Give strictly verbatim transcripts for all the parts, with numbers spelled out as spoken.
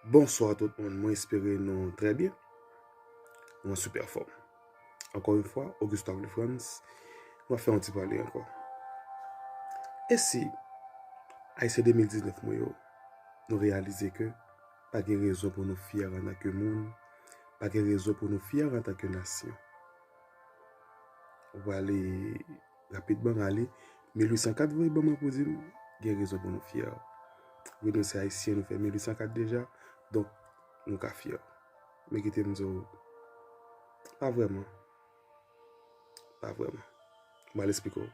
Bonswa tout moun, mwen espere nou trè byen. Nou an sipè fòm. Ankò yon fwa, Augusto Avril Frantz, nou ap fè yon ti pale ankò. E si Ayisyen de mil diznèf mwen yo, nou reyalize ke pa gen rezon pou nou fyè antanke moun, pa gen rezon pou nou fyè antanke nasyon. Ou prale rapidman rale mil uit san kat voye ban mwen pou di m gen rezon pou nou fyè. Wi, nou se Ayisyen, nou fè mil uit san kat deja, donk nou ka fyè. Men kite m di w, pa vrèman. Pa vrèman. M al esplike w.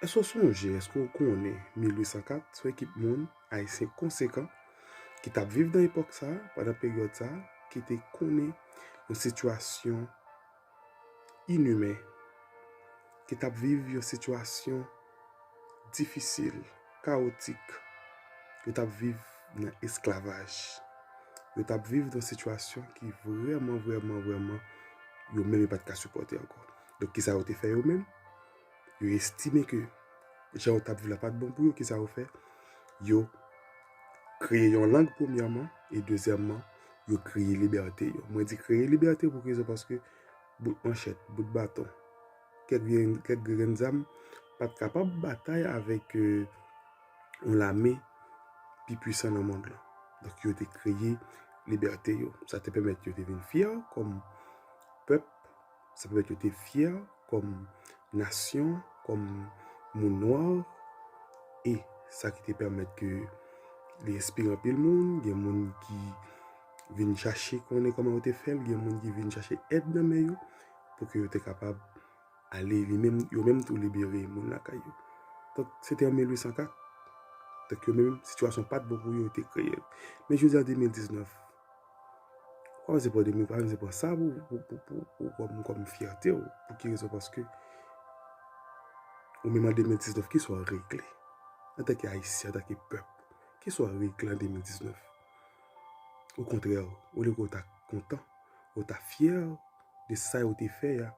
Èske w sonje, èske w konnen mil uit san kat se yon ekip moun, Ayisyen konsekan, ki t ap viv nan epòk sa a, pandan peryòd sa a, ki te konnen yon sitiyasyon inimen, ki t ap viv yon sitiyasyon difisil, kawotik, yo t ap viv nan esklavaj. Yo t ap viv nan sitiyasyon ki vrèman, vrèman, vrèman, yo menm yo pa t ka sipòte ankò. Donk, kisa yo te fè yo menm? Yo estime ke jan yo t ap viv la pa t bon pou yo, kisa yo fè? Yo kreye yon lang premyèman, e dezyèmman, yo kreye libète yo. Mwen di kreye libète pou ki rezon? Paske bout manchèt, bout baton, kèk grenn, kèk grenn zam pa t kapab batay avèk yon lame pi pwisan nan mond lan. Donk, yo te kreye libète yo. Sa te pèmèt yo te vin fyè kòm pèp, sa pèmèt yo te fyè kòm nasyon, kòm moun nwa, e sa ki te pèmèt ke li enspire anpil moun, gen moun ki vin chache konnen kòman yo te fè l, gen moun ki vin chache èd nan men yo, pou ke yo te kapab ale, li menm, yo menm tou libere moun lakay yo. Donk, se te an mil uit san kat. Donk, yo menm, sitiyasyon pa t bon pou yo, yo te kreye l. Men jodi a de mil diznèf, w pa panse pran de mil, w pa panse pran sa pou, pou, pou, pou, pou kòm, kòm fyète w. Pou ki rezon? Paske ou menm an de mil diznèf, kisa w regle? Antanke Ayisyen, antanke pèp, kisa w regle an de mil diznèf? Okontrè, olye ke w ta kontan, ou ta fyè de sa yo te fè a,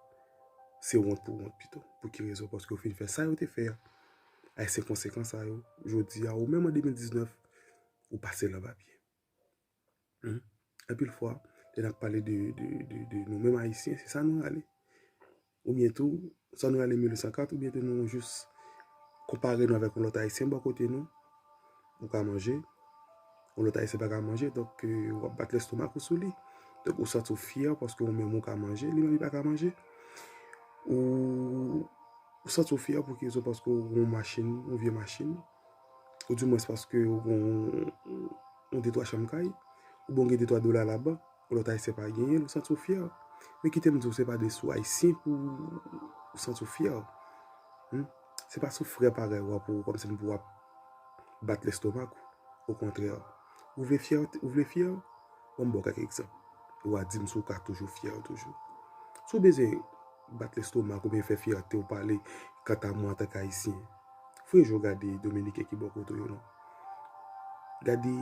se wont pou wont pito. Pou ki rezon? Paske w fin fè sa yo te fè a. Ayisyen konsekan sa yo, jodi a, ou menm an de mil diznèf, ou pase nan papye. Hmm? Anpil fwa, lè n ap pale de, de, de, de nou menm Ayisyen, se sa nou rale. Oubyen tou, sa nou rale mil uit san kat, oubyen tou nou jis konpare nou avèk yon lòt Ayisyen bò kote nou. Ou ka manje, yon lòt Ayisyen pa ka manje, donk, euh, w ap bat lestomak ou sou li. Donk, ou santi w fyè paske ou menm ou ka manje, li menm li pa ka manje. Ou, ou santi w fyè pou ki rezon? Paske ou gen yon machin, yon vye machin. Ou di mwens paske ou gen yon, yon de twa chanm kay, oubyen ou gen de twa dola labank, yon lòt Ayisyen pa genyen l, ou santi w fyè. Men kite m di w, se pa de sou Ayisyen pou ou santi w fyè. Hmm? Se pa sou frè parèy ou a pou, kòmsi pou w ap bat lestomak ou. Okontrè, ou vle fyè, ou vle fyè? Ban m ba w kèk egzanp. Ou a di m si w ka toujou fyè toujou. Si w bezwen bat lestomak oubyen fè fyète w pale, kanta mwen antanke Ayisyen, fouye je w gade Dominiken ki bò kote w yo non. Gade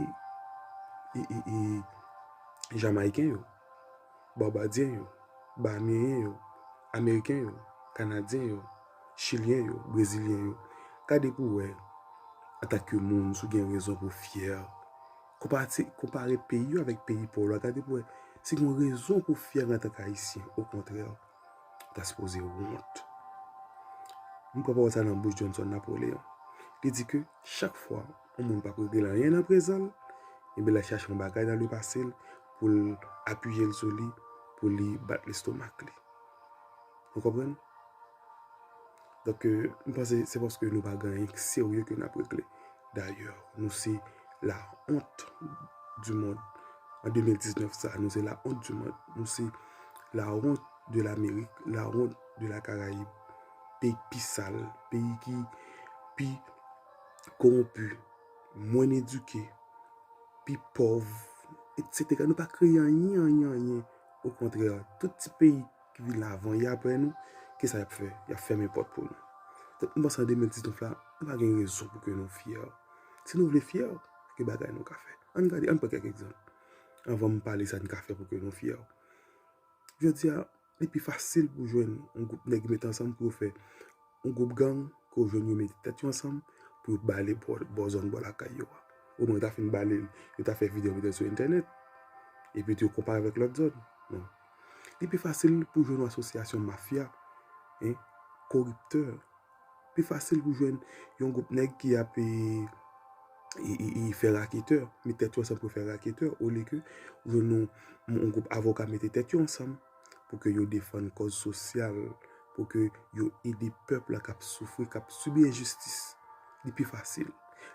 e, e, e, Jamayiken yo, Babadyen yo, Bahameyen yo, Ameriken yo, Kanadyen yo, Chilyen yo, Brezilyen yo. Gade pou w wè, antanke moun, si w gen rezon pou w fyè. Konpare, konpare peyi yo avèk peyi pa w la, gade pou w wè si w gen rezon pou w fyè antanke Ayisyen. Okontrè, ou ta sipoze wont. M pran pawòl sa nan bouch Johnson Napoléon. Li di ke chak fwa yon moun p ap regle anyen nan prezan l, ebyen l al chache yon bagay nan lepase l pou l apiye l sou li, pou li bat lestomak li. Ou konprann? Donk, euh, m panse se paske nou pa gen anyen ki serye ke n ap regle. Dayè, nou se la honte du monde. An de mil diznèf sa, nou se la honte du monde. Nou se la honte de Lamerik, la honte de la Karayib. Peyi ki sal, peyi ki pi kowonpi, mwens edike, pi pòv, etsetera. Nou pa kreye anyen, anyen, anyen. Okontrè, tout ti peyi ki vin avan e apre nou, kisa y ap fè? Y ap fèmen pòt pou nou. Donk, m panse an de mil diznèf la, nou pa gen rezon pou ke nou fyè. Si nou vle fyè, gen bagay nou ka fè. Ann gade, ann pran kèk egzanp. Anvan m pale sa n ka fè pou ke nou fyè. Jodi a, li pi fasil pou jwenn yon gwoup nèg mete ansanm pou yo fè yon gwoup gang, ke w jwenn yo mete tèt yo ansanm pou yo bale bò, bò zòn bò lakay yo a. Omwen, yo ta fin bale l, yo ta fè videyo, mete l sou entènèt. Epi tou, yo konpare avèk lòt zòn. Non. Li pi fasil pou jwenn yon asosyasyon mafya, en, koriptè. Pi fasil pou jwenn yon gwoup nèg ki ap, e, e, e, e fè raketè, met tèt yo ansanm pou fè raketè, olye ke ou jwenn yon, yon gwoup avoka mete tèt yo ansanm pou ke yo defann kòz sosyal, pou ke yo ede pèp la k ap soufri, k ap sibi enjistis. Li pi fasil.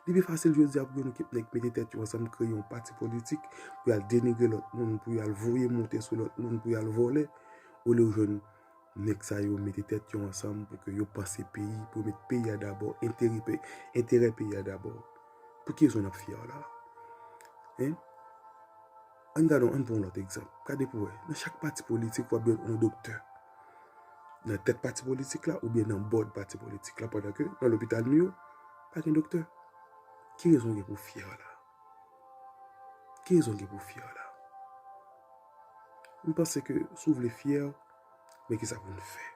Li pi fasil jodi a pou yon ekip nèg mete tèt yo ansanm, kreye yon pati politik, pou y al denigre lòt moun, pou y al voye monte sou lòt moun, pou y al vòlè, olye w jwenn nèg sa yo mete tèt yo ansanm pou ke yo panse peyi, pou yo met peyi a dabò, enterè pe-, enterè peyi a dabò. Pou ki rezon n ap fyè la? Hein? Ann gade, ann pran yon lòt egzanp. Gade pou wè. Nan chak pati politik, w ap jwenn yon doktè. Nan tèt pati politik la, oubyen nan bòd pati politik la, pandan ke nan lopital nou yo, pa gen doktè. Ki rezon gen pou fyè la? Ki rezon gen pou fyè la? M panse ke si w vle fyè, men kisa pou n fè?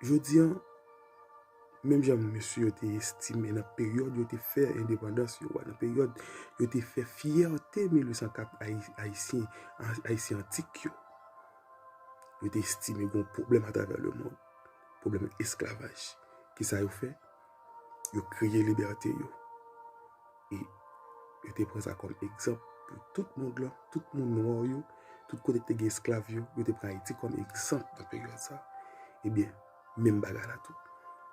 Jodi a, menm jan mesye yo te estime nan peryòd yo te fè endepandans yo a, nan peryòd yo te fè fyète mil uit san kat ayi-, ayisyen, a-, ayisyen antik yo, yo te estime gen yon pwoblèm atravè lemonn, pwoblèm esklavaj. Kisa yo fè? Yo kreye libète yo. E yo te pran sa kòm egzanp pou tout mond lan, tout moun nwa yo, tout kote ki te gen esklav yo, yo te pran Ayiti kòm egzanp nan peryòd sa. Ebyen, menm bagay la tou.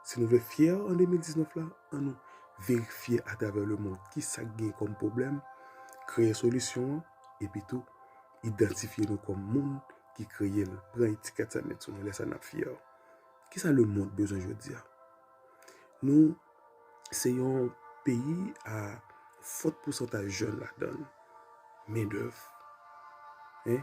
Si nou vle fyè an de mil diznèf la, ann nou verifye atravè lemonn kisa k gen kòm pwoblèm, kreye solisyon an, epi tou idantifye nou kòm moun ki kreye l. Pran etikèt sa met sou nou, lè sa n ap fyè. Kisa lemonn bezwen jodi a? Nou se yon peyi a fòt pousantaj jèn ladan l, mendèv. Hein?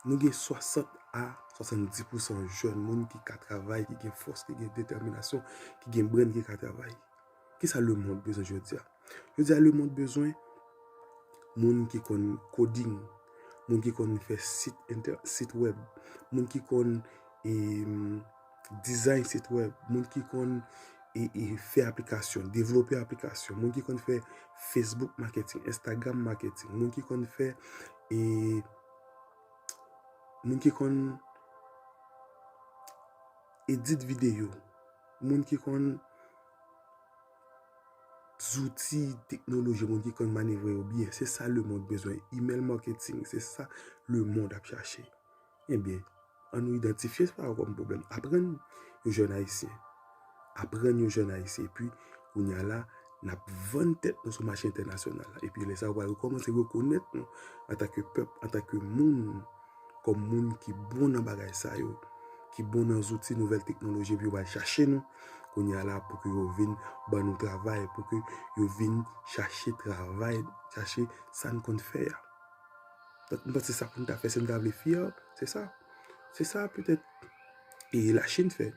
Nou gen swasant a swasanndis pousan jèn moun ki ka travay, ki gen fòs, ki gen detèminasyon, ki gen brenn, ki ka travay. Kisa lemonn bezwen jodi a? Jodi a, lemonn bezwen moun ki konn coding, moun ki konn fè sit entè-, sit wèb, moun ki konn, e, design sit wèb, moun ki konn, e, e, fè aplikasyon, devlope aplikasyon, moun ki konn fè Facebook marketing, Instagram marketing, moun ki konn fè, e, moun ki konn edit videyo, moun ki konn zouti teknoloji, moun ki konn manevre yo byen. Se sa lemonn bezwen. Email marketing, se sa lemonn ap chache. Ebyen, ann nou idantifye sa yo kòm pwoblèm. Aprann yon jèn ayisyen. Aprann yon jèn ayisyen. Epi, kounye a la, n ap vann tèt nou sou mache entènasyonal la. Epi, lè sa yo pral rekòmanse rekonèt nou antanke pèp, antanke moun, kòm moun ki bon nan bagay sa yo, ki bon nan zouti nouvèl teknoloji, epi yo pral chache nou kounye a la pou ke yo vin ban nou travay, pou ke yo vin chache travay, chache sa n konn fè a. Donk, m panse sa pou n ta fè, si n ta vle fyè, se sa. Se sa, petèt, e Lachin fè.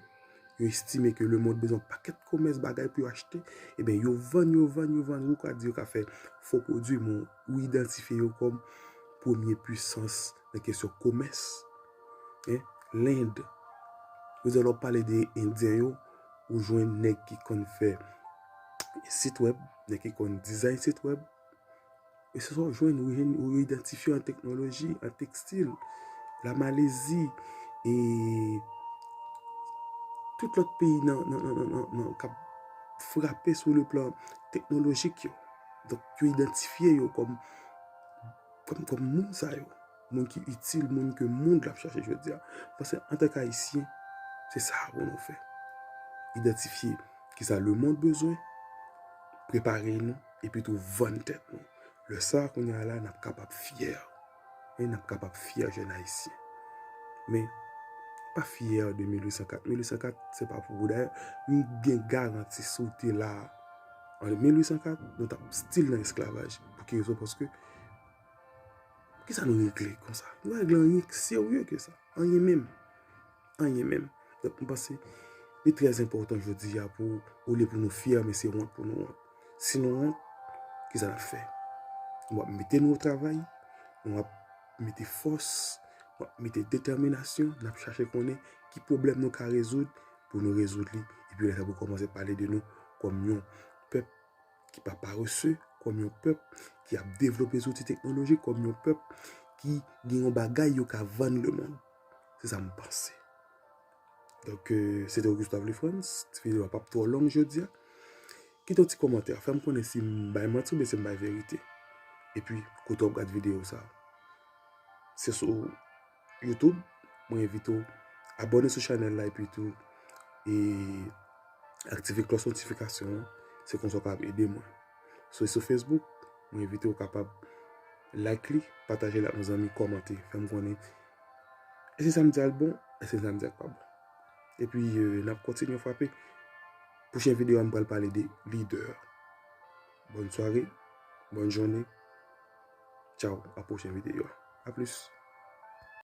Yo estime ke lemonn bezwen yon pakèt komès bagay pou yo achte. Ebyen, yo vann, yo vann, yo vann. Ou ka di yo ka fè fo pwodui, men ou idantifye yo kòm premye pwisans nan kesyon komès. Hein? Lend. Ou di lè w pale de Endyen yo, ou jwenn nèg ki konn fè sit wèb, nèg ki konn design sit wèb. E se sa w jwenn, ou jwenn, ou idantifye an teknoloji, an tekstil, la Malezi, e tout lòt peyi nan, nan, nan, nan, nan, nan, k ap frape sou le plan teknolojik yo. Donk, yo idantifye yo kòm, kòm, kòm moun sa yo. Moun ki itil, moun ke mond la ap chache jodi a. Paske antanke Ayisyen, se sa pou nou fè. Idantifye kisa lemonn bezwen, prepare nou, epi tou vann tèt nou. Lè sa a, kounye a la, n ap kapab fyè. E n ap kapab fyè jèn ayisyen. Men, pa fyè de mil uit san kat. Mil uit san kat, se pa pou ou. Dayè, m gen garanti si w te la an mil uit san kat, nou t ap still nan esklavaj. Pou ki rezon? Paske, kisa nou regle konsa? Nou pa regle anyen ki serye ke sa. Anyen menm. Anyen menm. Donk, m panse, li trè enpòtan jodi a pou, olye pou nou fyè, men se wont pou nou wont. Si nou wont, kisa n ap fè? Nou ap mete nou o travay, nou ap mete fòs, nou ap mete detèminasyon, n ap chache konnen ki pwoblèm nou ka rezoud pou nou rezoud li, epi lè sa pou kòmanse pale de nou kòm yon pèp ki pa parese, kòm yon pèp ki ap devlope zouti teknolojik, kòm yon pèp ki gen yon bagay yo ka vann lemonn. Se sa m panse. Donk, euh, se te Augusto Avlefrans. Ti videyo a p ap twò long jodi a. Kite yon ti kòmantè. Fè m konnen si m bay manti oubyen si m bay verite. Epi, kote w ap gad videyo sa a. Se sou YouTube. Mwen envite w abòne sou chanèl la epi tou e aktive klòch notifikasyon an. Se konsa w kapab ede mwen. Si w sou Facebook, mwen envite w kapab like li, pataje l ak yon zanmi, kòmante, fè m konnen. Èske sa m di a l bon? Èske sa m di a l pa bon? Epi, euh, n ap kontinye frape. Pwochen videyo a, m pral pale de lidè. Bòn sware, bòn jounen. Tchaw, a pwochen videyo a. A plis.